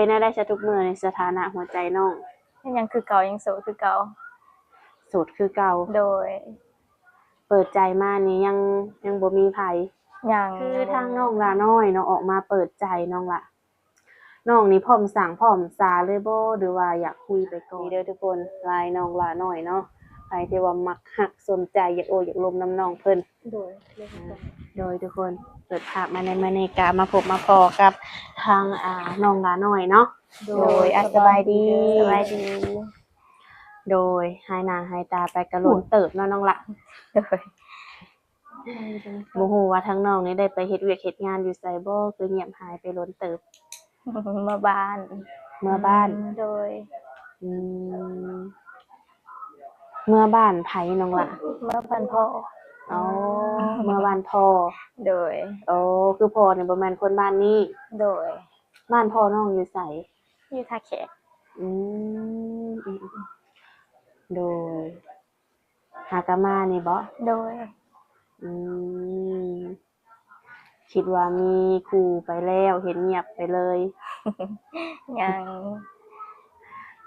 ປັນແນວໃດຊະທຸກມື້ນີ້ ສະຖານະຫົວໃຈນ້ອງ? ຍັງຄືເກົ່າ, ຍັງໂສດຄືເກົ່າ. ໂສດຄືເກົ່າ? ໂດຍ. ເປີດໃຈມານີ້ຍັງ ຍັງບໍ່ມີໃຜ? ຍັງ. ຄືທາງນ້ອງຫຼ້ານ້ອຍເນາະ ອອກມາເປີດໃຈ ນ້ອງຫຼ້າ ນ້ອງນີ້ພ້ອມສ້າງພ້ອມສາເລີຍບໍ່ ຫຼືວ່າຢາກຄຸຍໄປກ່ອນ? ນີ້ເດີທຸກຄົນ ລາຍນ້ອງຫຼ້ານ້ອຍເນາະ ໃຜທີ່ວ່າມັກຮັກສົນໃຈ ຢາກໂອ້ຢາກລົມນຳນ້ອງເພິ່ນ. ໂດຍ. ໂດຍທຸກຄົນ ເປີດພາບມາໃນມື້ນີ້ກະມາພົບມາພໍ້ກັບທາງ ອ່າ ນ້ອງຫຼ້ານ້ອຍເນາະ. ໂດຍ. ໂດຍ ອ່າ ສະບາຍດີ. ສະບາຍດີ. ໂດຍ ຫາຍໜ້າຫາຍຕາໄປກະດົນເຕີບເນາະນ້ອງຫຼ້າ. ໂດຍ. ບໍ່ຮູ້ວ່າທາງນ້ອງນີ້ໄດ້ໄປເຮັດວຽກເຮັດງານຢູ່ໃສບໍ່ ຄືງຽບຫາຍໄປດົນເຕີບ? ເມືອບ້ານ. ເມືອບ້ານ? ໂດຍ. ອືມ ເມືອບ້ານໃຜນ້ອງຫຼ້າ? ເມືອບ້ານພໍ່. ອໍ ເມືອບ້ານພໍ່. ໂດຍ. ໂອ້ ຄືພໍ່ນີ້ບໍ່ແມ່ນຄົນບ້ານນີ້? ໂດຍ. ບ້ານພໍ່ນ້ອງຢູ່ໃສ? ຢູ່ທ່າແຂກ. ອືມ ໂດຍ. ຫາກະມານີ້ບໍ? ໂດຍ. ອືມ ຄິດວ່າມີຄູ່ໄປແລ້ວ ເຫັນງຽບໄປເລີຍ. ຍັງ.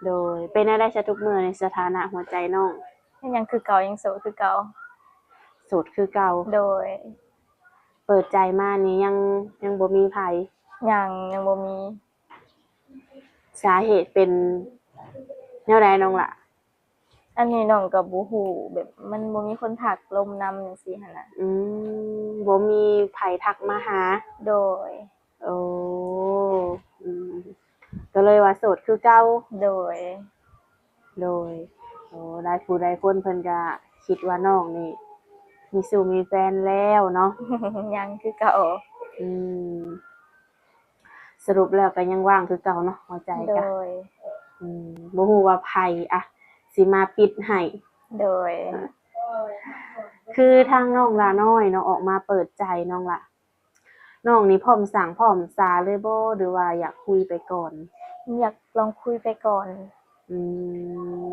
ໂດຍ. ເປັນແນວໃດຊະທຸກມື້ນີ້ ສະຖານະຫົວໃຈນ້ອງ? ຍັງຄືເກົ່າ, ຍັງໂສດຄືເກົ່າ. ໂສດຄືເກົ່າ? ໂດຍ. ເປີດໃຈມານີ້ຍັງ ຍັງບໍ່ມີໃຜ? ຍັງ, ຍັງບໍ່ມີ. ສາເຫດເປັນແນວໃດນ້ອງຫຼ້າ? ອັນນີ້ນ້ອງກໍບໍ່ຮູ້ ແບບມັນບໍ່ມີຄົນທັກລົມນຳຈັ່ງຊີ້ຫັ້ນນະ. ອືມ ບໍ່ມີໃຜທັກມາຫາ. ໂດຍ. ໂອ້ ອືມ ກໍເລີຍວ່າໂສດຄືເກົ່າ. ໂດຍ. ໂດຍ. ໂອ້ ຫຼາຍຜູ້ຫຼາຍຄົນເພິ່ນກໍຄິດວ່ານ້ອງນີ້ມີຊູ້ມີແຟນແລ້ວເນາະ. ຍັງຄືເກົ່າ. ອືມ ສະຫຼຸບແລ້ວກໍຍັງວ່າງຄືເກົ່າເນາະ ຫົວໃຈກະ. ໂດຍ. ອືມ ບໍ່ຮູ້ວ່າໃຜ ອະ ຊິມາປິດໃຫ້. ໂດຍ. ຄືທາງນ້ອງຫຼ້ານ້ອຍເນາະ ອອກມາເປີດໃຈ ນ້ອງຫຼ້າ ນ້ອງນີ້ພ້ອມສ້າງພ້ອມສາເລີຍບໍ່ ຫຼືວ່າຢາກຄຸຍໄປກ່ອນ? ຢາກລອງຄຸຍໄປກ່ອນ. ອືມ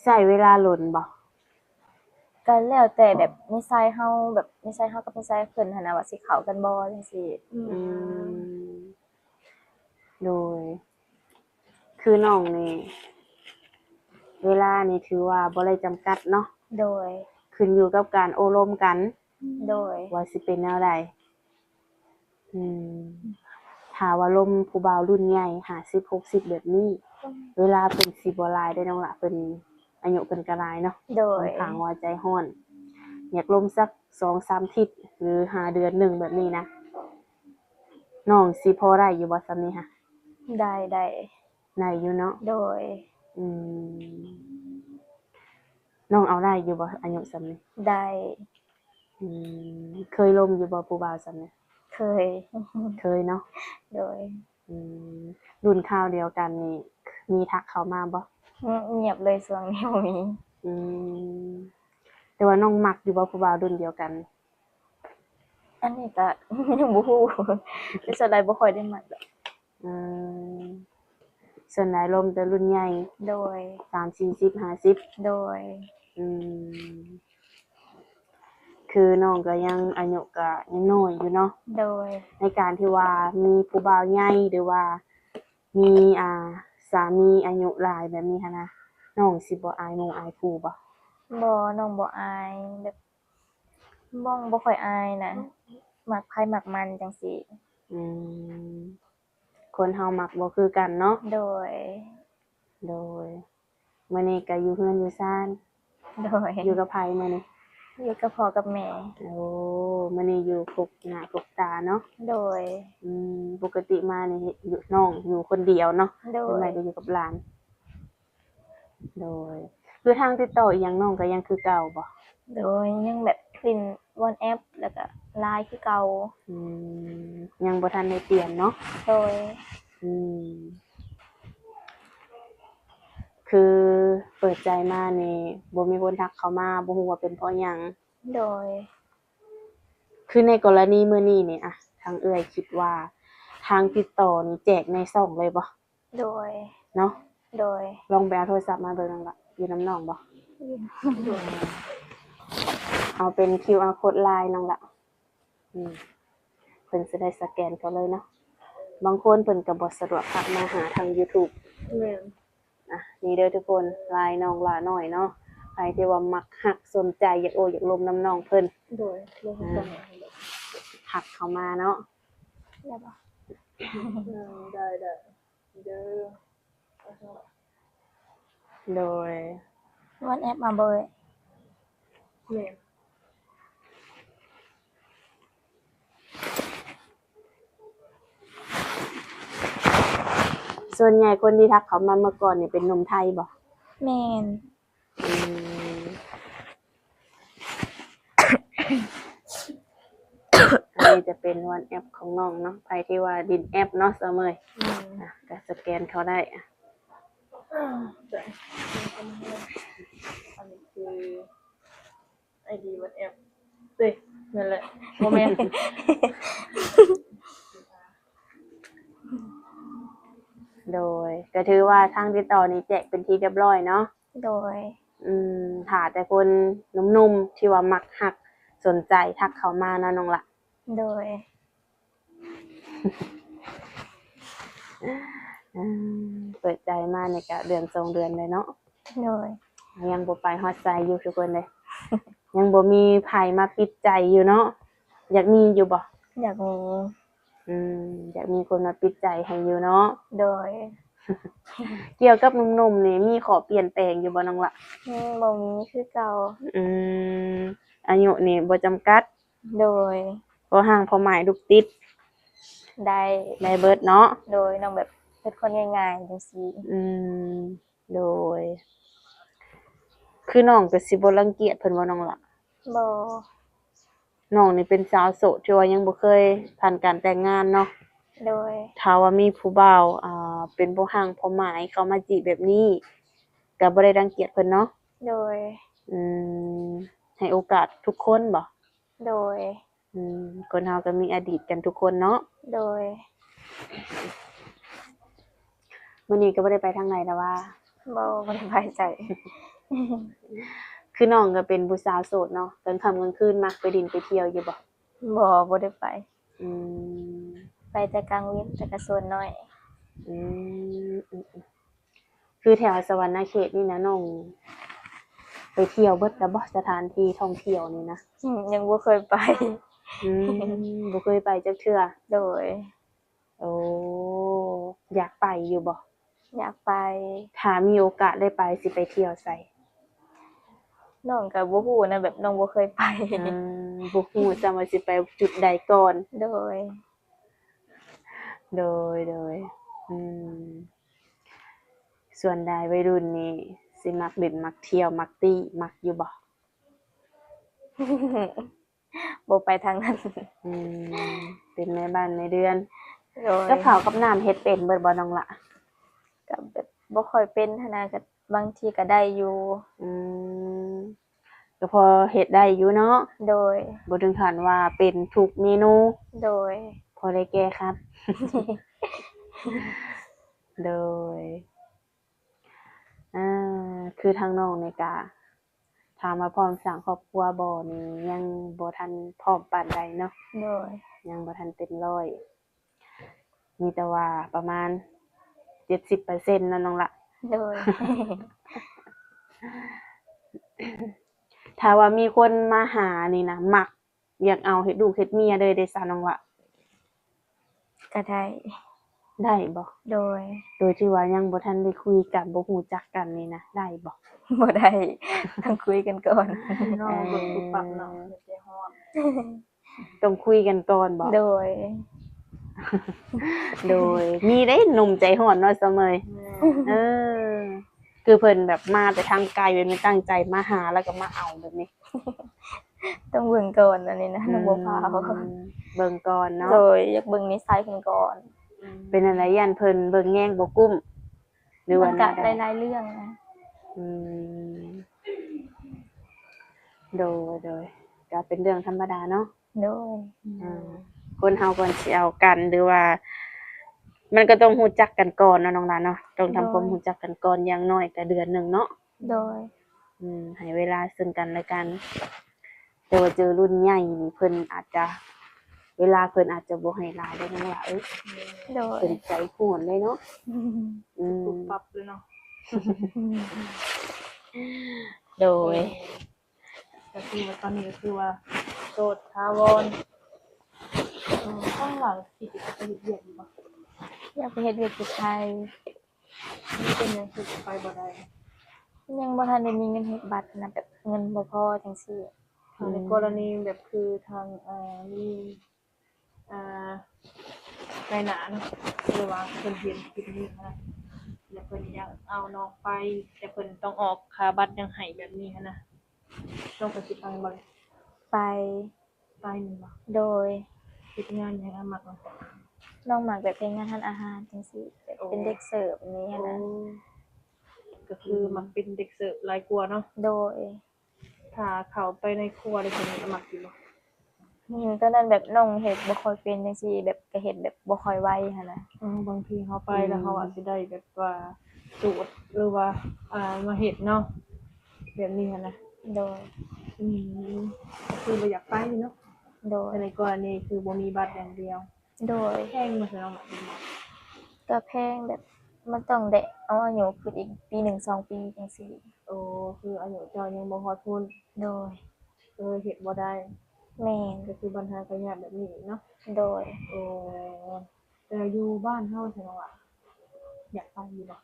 ໃຊ້ເວລາດົນບໍ່? ກໍແລ້ວແຕ່ແບບນິໄສເຮົາ ແບບນິໄສເຮົາກັບນິໄສເພິ່ນຫັ້ນນະ ວ່າຊິເຂົ້າກັນບໍ່ຈັ່ງຊີ້. ອືມ ໂດຍ. ຄືນ້ອງນີ້ ເວລານີ້ຖືວ່າບໍ່ໄດ້ຈຳກັດເນາະ. ໂດຍ. ຂຶ້ນຢູ່ກັບການໂອ້ລົມກັນ. ໂດຍ. ວ່າຊິເປັນແນວໃດ. ອືມ ຖ້າວ່າລົມຜູ້ບ່າວລຸ້ນໃຫຍ່ ຫ້າສິບ ຫົກສິບ ແບບນີ້ ເວລາເພິ່ນຊິບໍ່ຫຼາຍເດ້ນ້ອງຫຼ້າ ເພິ່ນອາຍຸເພິ່ນກໍຫຼາຍເນາະ. ໂດຍ. ຂ້ອນຂ້າງວ່າໃຈຮ້ອນ ຢາກລົມສັກສອງສາມທິດ ຫຼື ຫາເດືອນໜຶ່ງແບບນີ້ນະ ນ້ອງຊິພໍໄດ້ຢູ່ບໍ່ສ່ຳນີ້ຫະ? ໄດ້ ໄດ້. ໄດ້ຢູ່ເນາະ. ໂດຍ. ອືມ ນ້ອງເອົາໄດ້ຢູ່ບໍ່ ອາຍຸສ່ຳນີ້? ໄດ້. ອືມ ເຄີຍລົມຢູ່ບໍ່ຜູ້ບ່າວສ່ຳນີ້? ເຄີຍ. ເຄີຍເນາະ. ໂດຍ. ອືມ ລຸ້ນຄາວດຽວກັນນີ້ ມີທັກເຂົ້າມາບໍ່? ອືມ ງຽບເລີຍ ຊ່ວງນີ້ບໍ່ມີ. ອືມ ແຕ່ວ່ານ້ອງມັກຢູ່ບໍ່ຜູ້ບ່າວລຸ້ນດຽວກັນ? ອັນນີ້ກະຍັງບໍ່ຮູ້ ແຕ່ສ່ວນຫຼາຍບໍ່ຄ່ອຍໄດ້ມັກດອກ. ອືມ ສ່ວນຫຼາຍລົມແຕ່ລຸ້ນໃຫຍ່. ໂດຍ. ສາມ ສີ່ ສິບ ຫ້າສິບ. ໂດຍ. ອືມ ຄືນ້ອງກໍຍັງ ອາຍຸກໍຍັງນ້ອຍຢູ່ເນາະ. ໂດຍ. ໃນການທີ່ວ່າມີຜູ້ບ່າວໃຫຍ່ ຫຼືວ່າມີ ອ່າ ສາມີອາຍຸຫຼາຍແບບນີ້ຫັ້ນນະ ນ້ອງຊິບໍ່ອາຍໝູ່ອາຍຄູ່ບໍ່? ບໍ່ ນ້ອງບໍ່ອາຍ ແບບ ນ້ອງບໍ່ຄ່ອຍອາຍນະ ມັກໃຜມັກມັນຈັ່ງຊີ້. ອືມ ຄົນເຮົາມັກບໍ່ຄືກັນເນາະ. ໂດຍ. ໂດຍ. ມື້ນີ້ກໍຢູ່ເຮືອນຢູ່ຊານ. ໂດຍ. ຢູ່ກັບໃຜມື້ນີ້? ຢູ່ກັບພໍ່ກັບແມ່. ໂອ້ ມື້ນີ້ຢູ່ຄົບໜ້າຄົບຕາເນາະ. ໂດຍ. ອືມ ປົກກະຕິມານີ້ຢູ່ ນ້ອງຢູ່ຄົນດຽວເນາະ. ໂດຍ. ສ່ວນໃຫຍ່ກໍຢູ່ກັບຫຼານ. ໂດຍ. ຄືທາງຕິດຕໍ່ອີ່ຫຍັງນ້ອງກໍຍັງຄືເກົ່າບໍ່? ໂດຍ. ຍັງແບບຫຼິ້ນ WhatsApp ແລ້ວກໍ LINE ຄືເກົ່າ. ອືມ ຍັງບໍ່ທັນໄດ້ປ່ຽນເນາະ. ໂດຍ. ອືມ ຄືເປີດໃຈມານີ້ ບໍ່ມີຄົນທັກເຂົ້າມາ ບໍ່ຮູ້ວ່າເປັນເພາະຫຍັງ? ໂດຍ. ຄືໃນກໍລະນີມື້ນີ້ນີ້ ອະ ທາງເອື້ອຍຄິດວ່າທາງຕິດຕໍ່ນີ້ແຈກໃນຊ່ອງເລີຍບໍ່? ໂດຍ. ເນາະ. ໂດຍ. ລອງໄປເອົາໂທລະສັບມາເບິ່ງນ້ອງລະ ຢູ່ນຳນ້ອງບໍ່? ເອົາເປັນ QR code LINE ນ້ອງລະ. ອືມ ເພິ່ນຊິໄດ້ສະແກນເຂົ້າເລີຍເນາະ. ບາງຄົນເພິ່ນກໍບໍ່ສະດວກທັກມາຫາທາງ YouTube. ແມ່ນ. ອ່ະ ນີ້ເດີທຸກຄົນ ລາຍນ້ອງຫຼ້ານ້ອຍເນາະ ໃຜທີ່ວ່າມັກຮັກສົນໃຈ ຢາກໂອ້ຢາກລົມນຳນ້ອງເພິ່ນ ໂດຍ ລົມກັນ ອາ ທັກເຂົ້າມາເນາະ ໄດ້ບໍ່? ອືມ ໄດ້ໆ ເດີ ໂດຍ WhatsApp ມາເບີ ແມ່ນ. ສ່ວນໃຫຍ່ຄົນທີ່ທັກເຂົ້າມາເມື່ອກ່ອນນີ້ເປັນໜຸ່ມໄທບໍ່? ແມ່ນ. ອືມ ອັນນີ້ຈະເປັນ WhatsApp ຂອງນ້ອງເນາະ ໃຜທີ່ວ່າຫຼິ້ນແອັບເນາະ ສາວເມຍ ແມ່ນ ອ່ະ ກໍສະແກນເຂົ້າໄດ້ ອ່ະ ອັນນີ້ຄື ໄອດີ WhatsApp ເອີຍ ນັ້ນແຫຼະ ບໍ່ແມ່ນ ໂດຍ ກໍຖືວ່າທາງຕິດຕໍ່ນີ້ແຈກເປັນທີ່ຮຽບຮ້ອຍເນາະ ໂດຍ ອືມ ຖ້າແຕ່ຄົນໜຸ່ມໆ ທີ່ວ່າມັກຮັກສົນໃຈທັກເຂົ້າມາເນາະນ້ອງລະ ໂດຍ ອືມ ເປີດໃຈມານີ້ກະເດືອນສອງເດືອນແລ້ວເນາະ ໂດຍ ຍັງບໍ່ໄປຮອດໃສຢູ່ທຸກຄົນເດ້ ຍັງບໍ່ມີໃຜມາປິດໃຈຢູ່ເນາະ ຢາກມີຢູ່ບໍ່? ຢາກມີ ອືມ ຢາກມີຄົນມາປິດໃຈໃຫ້ຢູ່ເນາະ ໂດຍ ກ່ຽວກັບໜຸ່ມໆນີ້ ມີຂໍ້ປ່ຽນແປງຢູ່ບໍ່ນ້ອງລະ? ອືມ ບໍ່ມີ ຄືເກົ່າ ອືມ ອາຍຸນີ້ບໍ່ຈຳກັດ ໂດຍ ພໍຮ່າງພໍໝາຍລູກຕິດ ໄດ້ ໄດ້ເບິດເນາະ ໂດຍ ນ້ອງແບບເປັນຄົນງ່າຍໆ ຈັ່ງຊີ້ ອືມ ໂດຍ ຄືນ້ອງກໍຊິບໍ່ລັງກຽດເພິ່ນບໍ່ນ້ອງລະ? ບໍ່ ນ້ອງນີ້ເປັນສາວໂສດທີ່ວ່າຍັງບໍ່ເຄີຍຜ່ານການແຕ່ງງານເນາະ ໂດຍ ຖ້າວ່າມີຜູ້ບ່າວ ອ່າ ເປັນພໍຮ່າງພໍໝາຍເຂົ້າມາຈີບແບບນີ້ ກໍບໍ່ໄດ້ລັງກຽດເພິ່ນເນາະ ໂດຍ ອືມ ໃຫ້ໂອກາດທຸກຄົນບໍ່? ໂດຍ ອືມ ຄົນເຮົາກໍມີອະດີດກັນທຸກຄົນເນາະ ໂດຍ ມື້ນີ້ກໍບໍ່ໄດ້ໄປທາງໃດລະຫວາ? ບໍ່ ບໍ່ໄດ້ໄປໃສ ຄືນ້ອງກໍເປັນຜູ້ສາວໂສດເນາະ ກາງຄ່ຳກາງຄືນມັກໄປດິນໄປທ່ຽວຢູ່ບໍ່? ບໍ່ ບໍ່ໄດ້ໄປ ອືມ ໄປແຕ່ກາງເວັນ ແຕ່ກໍສ່ວນໜ້ອຍ ອືມ ອືມ ອືມ ຄືແຖວສະຫວັນນະເຂດນີ້ນະ ນ້ອງໄປທ່ຽວເບິດແລ້ວບໍ່ ສະຖານທີ່ທ່ອງທ່ຽວນີ້ນະ? ອືມ ຍັງບໍ່ເຄີຍໄປ ອືມ ບໍ່ເຄີຍໄປຈັກເທື່ອ ໂດຍ ໂອ້ ຢາກໄປຢູ່ບໍ່? ຢາກໄປ ຖ້າມີໂອກາດໄດ້ໄປ ຊິໄປທ່ຽວໃສ? ນ້ອງກໍບໍ່ຮູ້ນະ ແບບນ້ອງບໍ່ເຄີຍໄປ ອືມ ບໍ່ຮູ້ຊ້ຳວ່າຊິໄປຈຸດໃດກ່ອນ ໂດຍ ໂດຍ ໂດຍ ອືມ ສ່ວນໃດໄວລຸ້ນນີ້ຊິມັກຫຼິ້ນ ມັກທ່ຽວ ມັກຕີ້ ມັກຢູ່ບໍ່? ບໍ່ໄປທາງນັ້ນ ອືມ ເປັນແມ່ບ້ານແມ່ເຮືອນ ໂດຍ ກັບເຂົ້າກັບນ້ຳເຮັດເປັນເບິດບໍ່ນ້ອງລະ? ກໍແບບບໍ່ຄ່ອຍເປັນຫັ້ນນະ ກໍບາງທີກໍໄດ້ຢູ່ ອືມ ກໍພໍເຮັດໄດ້ຢູ່ເນາະ ໂດຍ ບໍ່ເຖິງຂັ້ນວ່າເປັນທຸກເມນູ ໂດຍ ພໍໄດ້ແກ້ຂັດ ໂດຍ ອ່າ ຄືທາງນ້ອງນີ້ກະ ຖາມວ່າພ້ອມສ້າງຄອບຄົວບໍ່ນີ້ ຍັງບໍ່ທັນພ້ອມປານໃດເນາະ ໂດຍ ຍັງບໍ່ທັນເຕັມຮ້ອຍ ມີແຕ່ວ່າປະມານເຈັດສິບເປີເຊັນເນາະນ້ອງລະ ໂດຍ ຖ້າວ່າມີຄົນມາຫານີ້ນະ ມັກ ຢາກເອົາເຮັດລູກເຮັດເມຍເລີຍເດ ສາວນ້ອງລະ? ກໍໄດ້ ໄດ້ບໍ່? ໂດຍ ໂດຍທີ່ວ່າຍັງບໍ່ທັນໄດ້ຄຸຍກັນ ບໍ່ຮູ້ຈັກກັນນີ້ນະ ໄດ້ບໍ່? ບໍ່ໄດ້ ຕ້ອງຄຸຍກັນກ່ອນ ນ້ອງເບິ່ງປຸບປັບເນາະ ເອີ ໃຈຮ້ອນ ຕ້ອງຄຸຍກັນກ່ອນບໍ່? ໂດຍ ໂດຍ ມີເດ້ໜຸ່ມໃຈຮ້ອນເນາະ ສາວເມຍ ແມ່ນ ເອີ ຄືເພິ່ນແບບມາແຕ່ທາງໄກ ແບບນີ້ຕັ້ງໃຈມາຫາ ແລ້ວກໍມາເອົາແບບນີ້ ຕ້ອງເບິ່ງກ່ອນອັນນີ້ນະ ອືມ ນ້ອງບໍ່ພາວ ເບິ່ງກ່ອນເນາະ ໂດຍ ຢາກເບິ່ງນິໄສເພິ່ນກ່ອນ ເປັນຈັ່ງໃດ ຢ້ານເພິ່ນເບິ່ງແຍງບໍ່ກຸ້ມ ຫຼືວ່າ ມັນກະແນວໃດ? ຫຼາຍໆເລື່ອງນະ ອືມ ໂດຍ ໂດຍ ກະເປັນເລື່ອງທຳມະດາເນາະ ໂດຍ ອືມ ຄົນເຮົາກ່ອນຊິເອົາກັນ ຫຼືວ່າ ມັນກໍຕ້ອງຮູ້ຈັກກັນກ່ອນເນາະນ້ອງຫຼ້າເນາະ ຕ້ອງທຳຄວາມ ໂດຍ ຮູ້ຈັກກັນກ່ອນ ຢ່າງໜ້ອຍກໍເດືອນໜຶ່ງເນາະ ໂດຍ ອືມ ໃຫ້ເວລາເຊິ່ງກັນແລະກັນ ແຕ່ວ່າເຈີລຸ້ນໃຫຍ່ນີ້ ເພິ່ນອາດຈະ ເວລາເພິ່ນອາດຈະບໍ່ໃຫ້ຫຼາຍໄດ໋ນ້ອງຫຼ້າເອີຍ. ໂດຍ ເປັນໃຈຫ້ອນເລີຍເນາະ. ອືມ ປຸບປັບເລີຍເນາະ. ໂດຍ ເອີ ກໍຄືວ່າຕອນນີ້ກໍຄືວ່າໂສດຖາວອນ. ເອີ ທາງຫຼ້າຄິດຈະໄປເຮັດວຽກຢູ່ບໍ່? ຢາກໄປເຮັດວຽກຢູ່ໄທ. ມັນເປັນຫຍັງຄືໄປບໍ່ໄດ້? ຍັງບໍ່ທັນໄດ້ມີເງິນເຮັດບັດນະ ແບບເງິນບໍ່ພໍຈັ່ງຊີ້. ຖ້າໃນກໍລະນີແບບຄືທາງ ເອີ ມີ ອ່າ ນາຍໜ້າເນາະ ຫຼືວ່າເພິ່ນເຫັນຄລິບນີ້ຫັ້ນນະ ແລ້ວເພິ່ນຢາກເອົານ້ອງໄປ ແຕ່ເພິ່ນຕ້ອງອອກຄ່າບັດຫຍັງໃຫ້ແບບນີ້ຫັ້ນນະ ນ້ອງກໍຊິໄປບໍ່? ໄປ. ໄປແມ່ນບໍ່? ໂດຍ. ເຮັດງານຫຍັງ ອາ ມັກນະ? ນ້ອງມັກແບບເຮັດງານຮ້ານອາຫານຈັ່ງຊີ້ ແບບ ໂອ້ ເປັນເດັກເສີບແບບນີ້ຫັ້ນນະ. ໂອ້ ກໍຄື ອືມ ມັກເປັນເດັກເສີບຫຼາຍກວ່າເນາະ? ໂດຍ. ຖ້າເຂົ້າໄປໃນຄົວໄດ້ ເພິ່ນມັກຢູ່ບໍ່? ອືມ ຕອນນັ້ນແບບນ້ອງເຮັດບໍ່ຄ່ອຍເປັນຈັ່ງຊີ້ ແບບກໍເຮັດແບບບໍ່ຄ່ອຍໄວຫັ້ນນະ. ເອີ ບາງທີເຮົາໄປແລ້ວ ອືມ ເຮົາອາດຊິໄດ້ແບບວ່າສູດ ຫຼືວ່າ ອ່າ ມາເຮັດເນາະ ແບບນີ້ຫັ້ນນະ. ໂດຍ. ອືມ ກໍຄືບໍ່ຢາກໄປເນາະ? ໂດຍ. ແຕ່ໃນກໍລະນີຄືບໍ່ມີບັດຢ່າງດຽວ. ໂດຍ. ແພງບໍ່ຊັ້ນນ້ອງ? ກໍແພງ ແບບມັນຕ້ອງໄດ້ເອົາອາຍຸຂຶ້ນອີກປີໜຶ່ງສອງປີຈັ່ງຊີ້. ໂອ້ ຄືອາຍຸເຈົ້າຍັງບໍ່ຮອດພຸ້ນ. ໂດຍ. ເອີ ເຮັດບໍ່ໄດ້. ແມ່ນ. ກໍຄືບັນຫາກໍຍາກແບບນີ້ອີກເນາະ? ໂດຍ. ໂອ້ ແຕ່ຢູ່ບ້ານເຮົາຊັ້ນນ້ອງຫຼ້າ ຢາກໄປຢູ່ບໍ່?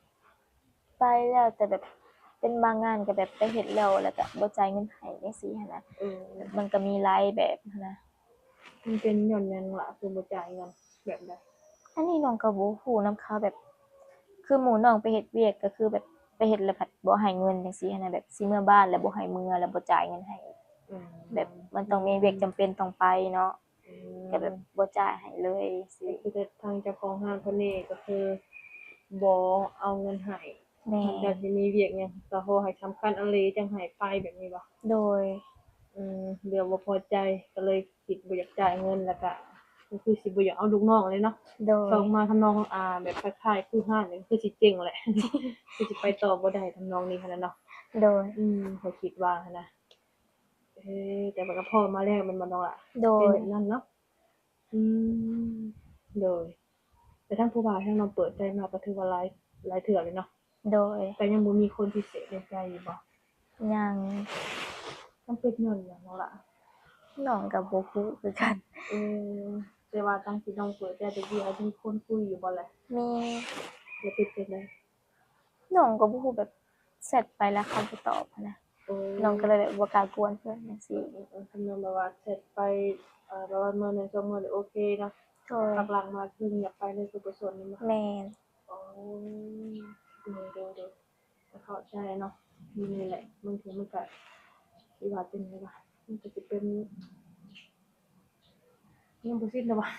ໄປແລ້ວ ແຕ່ແບບເປັນບາງງານກໍແບບໄປເຮັດແລ້ວ ແລ້ວກໍບໍ່ຈ່າຍເງິນໃຫ້ຈັ່ງຊີ້ຫັ້ນນະ. ເອີ ມັນກໍມີຫຼາຍແບບຫັ້ນນະ. ມັນເປັນຍ້ອນຫຍັງລະ ຄືບໍ່ຈ່າຍເງິນ ແບບໃດ? ອັນນີ້ນ້ອງກໍບໍ່ຮູ້ນຳເຂົາ ແບບຄືໝູ່ນ້ອງໄປເຮັດວຽກ ກໍຄືແບບໄປເຮັດແລ້ວພັດບໍ່ໃຫ້ເງິນຈັ່ງຊີ້ຫັ້ນນະ ແບບຊິເມືອບ້ານແລ້ວບໍ່ໃຫ້ເມືອ ແລ້ວບໍ່ຈ່າຍເງິນໃຫ້. ອືມ ແບບມັນຕ້ອງມີວຽກຈຳເປັນຕ້ອງໄປເນາະ. ອືມ ກໍແບບບໍ່ຈ່າຍໃຫ້ເລີຍຊີ້. ກໍຄືທາງເຈົ້າຂອງຮ້ານເພິ່ນນີ້ກໍຄືບໍ່ເອົາເງິນໃຫ້. ແມ່ນ. ຖ້າເຈົ້າຊິມີວຽກຫຍັງກໍຂໍໃຫ້ສຳຄັນອີ່ຫຼີຈັ່ງໃຫ້ໄປແບບນີ້ບໍ່? ໂດຍ. ອືມ ເລື່ອງບໍ່ພໍໃຈກໍເລີຍຄິດບໍ່ຢາກຈ່າຍເງິນ ແລ້ວກໍ ກໍຄືຊິບໍ່ຢາກເອົາລູກນ້ອງເລີຍເນາະ. ໂດຍ. ເຂົ້າມາທຳນອງ ອ່າ ແບບຄ້າຍໆຄືຮ້ານນີ້ຄືຊິເຈັງແຫຼະ ຄືຊິໄປຕໍ່ບໍ່ໄດ້ທຳນອງນີ້ຫັ້ນນະເນາະ. ໂດຍ. ອືມ ຂ້ອຍຄິດວ່າຫັ້ນນະ. ເອີ ແຕ່ວ່າກໍພ້ອມມາແລ້ວແມ່ນບໍ່ນ້ອງຫຼ້າ? ໂດຍ. ເປັນແບບນັ້ນເນາະ. ອືມ ໂດຍ. ແຕ່ທາງຜູ້ບ່າວທາງນ້ອງເປີດໃຈມາກໍຖືວ່າຫຼາຍ ຫຼາຍເທື່ອເລີຍເນາະ? ໂດຍ. ແຕ່ຍັງບໍ່ມີຄົນພິເສດໃນໃຈຢູ່ບໍ່? ຍັງ. ມັນເປັນຍ້ອນຫຍັງນ້ອງຫຼ້າ? ນ້ອງກໍບໍ່ຮູ້ຄືກັນ. ເອີ ແຕ່ວ່າຕັ້ງທີ່ນ້ອງເປີດໃຈຕະກີ້ ມີຄົນຄຸຍຢູ່ບໍ່ລະ? ມີ. ແລ້ວເປັນຈັ່ງໃດ? ນ້ອງກໍບໍ່ຮູ້ ແບບແຊັດໄປແລ້ວເຂົາບໍ່ຕອບຫັ້ນນະ. ໂອ້ ນ້ອງກໍເລີຍແບບບໍ່ກ້າກວນເພິ່ນຈັ່ງຊີ້. ເອີ ເອີ ທຳນອງແບບວ່າແຊັດໄປ ເອີ ປະມານມື້ໜຶ່ງສອງມື້ນີ້ໂອເຄເນາະ. ໂດຍ. ພັກຫຼັງມາຄືງຽບໄປເລີຍ ຄືບໍ່ສົນແມ່ນບໍ່? ແມ່ນ. ໂອ້ ໂດຍ ໂດຍ ໂດຍ ກໍເຂົ້າໃຈເນາະ. ນີ້ແຫຼະ ບາງທີມັນກໍຊິວ່າຈັ່ງໃດວະ ມັນກໍຊິເປັນ ຍັງບໍ່ສິ້ນແຕ່ວ່າ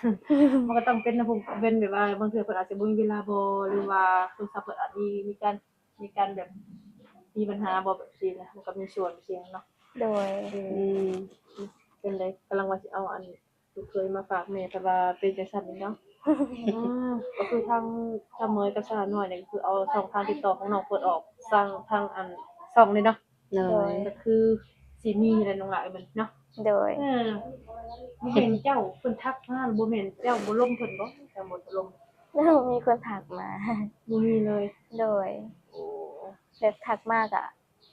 ມັນກໍຕ້ອງເປັນນະ ເປັນແບບວ່າບາງເທື່ອເພິ່ນອາດຈະບໍ່ມີເວລາບໍ່ ຫຼືວ່າໂທລະສັບເພິ່ນອາດມີ ມີການ ມີການແບບ ມີບັນຫາບໍ່ ແບບຊີ້ນະ ມັນກໍມີສ່ວນສ່ຽງເນາະ. ໂດຍ. ອືມ ເປັນໃດ ກຳລັງວ່າຊິເອົາອັນລູກເຂີຍມາຝາກແມ່ ເພິ່ນວ່າເປັນຈັ່ງຊັ້ນນີ້ເນາະ. ອືມ ກໍຄືທາງສາວເໝີຍກັບສາວນ້ອຍນີ້ ກໍຄືເອົາຊ່ອງທາງຕິດຕໍ່ຂອງນ້ອງເພິ່ນອອກ ສ້າງທາງອັນຊ່ອງນີ້ເນາະ. ໂດຍ. ກໍຄືຊິມີແຫຼະນ້ອງຫຼ້າເອີຍ ບັດນີ້ເນາະ. ໂດຍ. ເອີ ບໍ່ແມ່ນເຈົ້າເພິ່ນທັກມາ ບໍ່ແມ່ນເຈົ້າບໍ່ລົມເພິ່ນບໍ່? ເຈົ້າບໍ່ລົມ ບໍ່ມີຄົນທັກມາ. ບໍ່ມີເລີຍ. ໂດຍ. ໂອ້ ແບບທັກມາກະ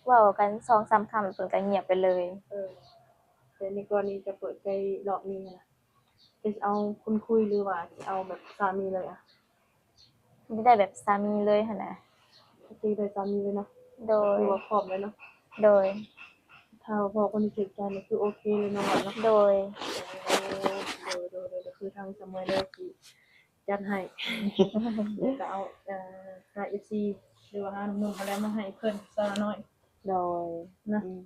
ເວົ້າກັນສອງສາມຄຳ ເພິ່ນກະງຽບໄປເລີຍ. ເອີ ແຕ່ໃນກໍລະນີຈະເປີດໃຈລອບນີ້ນະ ຈະເອົາຄົນຄຸຍ ຫຼືວ່າຈະເອົາແບບສາມີເລີຍອະ? ຢາກໄດ້ແບບສາມີເລີຍຫັ້ນນະ. ຄືໄດ້ສາມີເລີຍເນາະ. ໂດຍ. ຄືວ່າພ້ອມແລ້ວເນາະ. ໂດຍ. ຖ້າວ່າພໍ້ຄົນທີ່ຖືກໃຈນີ້ຄືໂອເຄເລີຍເນາະ. ໂດຍ. ໂດຍ ໂດຍ ໂດຍ ໂດຍ ກໍຄືທາງສາວເໝີຍເດີຊິຈັດໃຫ້ ແລ້ວກໍເອົາ ເອີ ຫາເອັຟຊີ ຫຼືວ່າຫາໜຸ່ມໆຫັ້ນແຫຼະມາໃຫ້ເພິ່ນສາວນ້ອຍ. ໂດຍ. ນະ ອືມ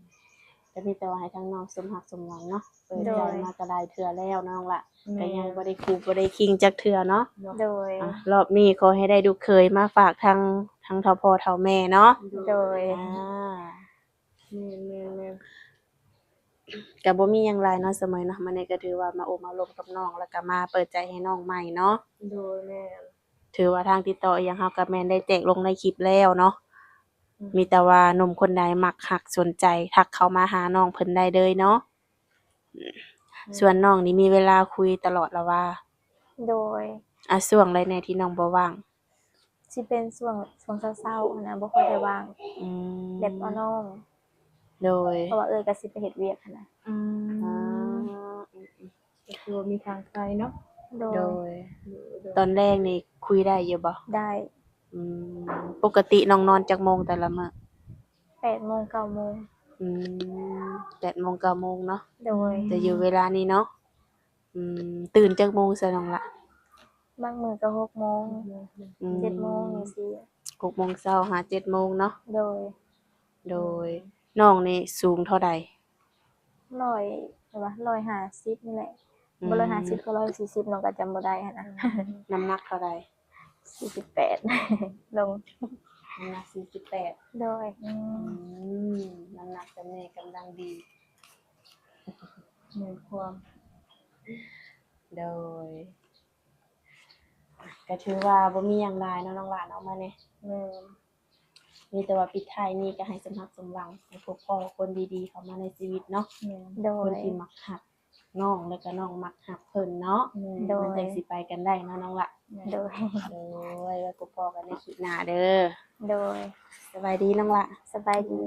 ກໍມີແຕ່ວ່າໃຫ້ທາງນ້ອງສົມຮັກສົມຫວັງເນາະ. ເປີດໃຈມາກໍຫຼາຍເທື່ອແລ້ວນ້ອງລະ. ແມ່ນ. ກໍຍັງບໍ່ໄດ້ຄູ່ບໍ່ໄດ້ຄີງຈັກເທື່ອເນາະ. ໂດຍ. ອ່ະ ລອບນີ້ຂໍໃຫ້ໄດ້ລູກເຂີຍມາຝາກທາງ ທາງເຖົ້າພໍ່ເຖົ້າແມ່ເນາະ. ໂດຍ. ອ່າ ແມ່ນ ແມ່ນ ແມ່ນ. ກໍບໍ່ມີຫຍັງຫຼາຍເນາະ ສາວເໝີຍເນາະ. ມື້ນີ້ກໍຖືວ່າມາໂອ້ມາລົມກັບນ້ອງ ແລ້ວກໍມາເປີດໃຈໃຫ້ນ້ອງໃໝ່ເນາະ. ໂດຍ ແມ່ນ. ຖືວ່າທາງຕິດຕໍ່ອີ່ຫຍັງເຮົາກໍແມ່ນໄດ້ແຈກລົງໃນຄລິບແລ້ວເນາະ. ອືມ ມີແຕ່ວ່າໜຸ່ມຄົນໃດມັກຮັກສົນໃຈ ທັກເຂົ້າມາຫານ້ອງເພິ່ນໄດ້ເລີຍເນາະ. ສ່ວນນ້ອງນີ້ມີເວລາຄຸຍຕະຫຼອດລະຫວາ? ໂດຍ. ອາ ຊ່ວງໃດແດ່ທີ່ນ້ອງບໍ່ວ່າງ? ຊິເປັນຊ່ວງ ຊ່ວງເຊົ້າໆຫັ້ນນະ ບໍ່ຄ່ອຍໄດ້ວ່າງ. ອືມ ແບບອ້ອນ້ອງ. ໂດຍ. ເພາະວ່າເອື້ອຍກໍຊິໄປເຮັດວຽກຫັ້ນນະ. ອືມ ກໍຄືວ່າມີທາງໄກເນາະ. ໂດຍ ໂດຍ. ຕອນແລງນີ້ຄຸຍໄດ້ຢູ່ບໍ່? ໄດ້. ອືມ ປົກກະຕິນ້ອງນອນຈັກໂມງແຕ່ລະມື້? ແປດໂມງ ເກົ້າໂມງ. ອືມ ແປດໂມງ ເກົ້າໂມງເນາະ. ໂດຍ. ແຕ່ຢູ່ເວລານີ້ເນາະ. ອືມ ຕື່ນຈັກໂມງຊະນ້ອງລະ? ບາງມື້ກໍຫົກໂມງ ອືມ ເຈັດໂມງຈັ່ງຊີ້. ຫົກໂມງເຊົ້າຫາເຈັດໂມງເນາະ. ໂດຍ ໂດຍ. ນ້ອງນີ້ສູງເທົ່າໃດ? ຮ້ອຍ ແບບວ່າຮ້ອຍຫ້າສິບນີ້ແຫຼະ. ອືມ ບໍ່ຮ້ອຍຫ້າສິບກໍຮ້ອຍສີ່ສິບ ນ້ອງກໍຈຳບໍ່ໄດ້ຫັ້ນນະ. ອືມ ນ້ຳໜັກເທົ່າໃດ? ສີ່ສິບແປດລົງ. ນ້ຳໜັກສີ່ສິບແປດ. ໂດຍ. ອືມ ອືມ ນ້ຳໜັກຈຳແນກກຳລັງດີ. ແມ່ນຄວາມ. ໂດຍ. ກໍຖືວ່າບໍ່ມີຫຍັງຫຼາຍເນາະນ້ອງຫຼ້າເນາະ ມານີ້. ແມ່ນ. ມີແຕ່ວ່າປິດທ້າຍນີ້ກໍໃຫ້ສົມຮັກສົມຫວັງ ໃຫ້ພົບພໍ້ຄົນດີໆເຂົ້າມາໃນຊີວິດເນາະ. ແມ່ນ. ໂດຍ. ຄົນທີ່ມັກຮັກນ້ອງ ແລ້ວກໍນ້ອງມັກຮັກເພິ່ນເນາະ. ແມ່ນ. ໂດຍ. ມັນຈັ່ງຊິໄປກັນໄດ້ເນາະນ້ອງຫຼ້າ. ແມ່ນ. ໂດຍ. ໂດຍ. ໄວ້ພົບພໍ້ກັນໃນຄລິບໜ້າເດີ. ໂດຍ. ສະບາຍດີນ້ອງຫຼ້າ. ສະບາຍດີ.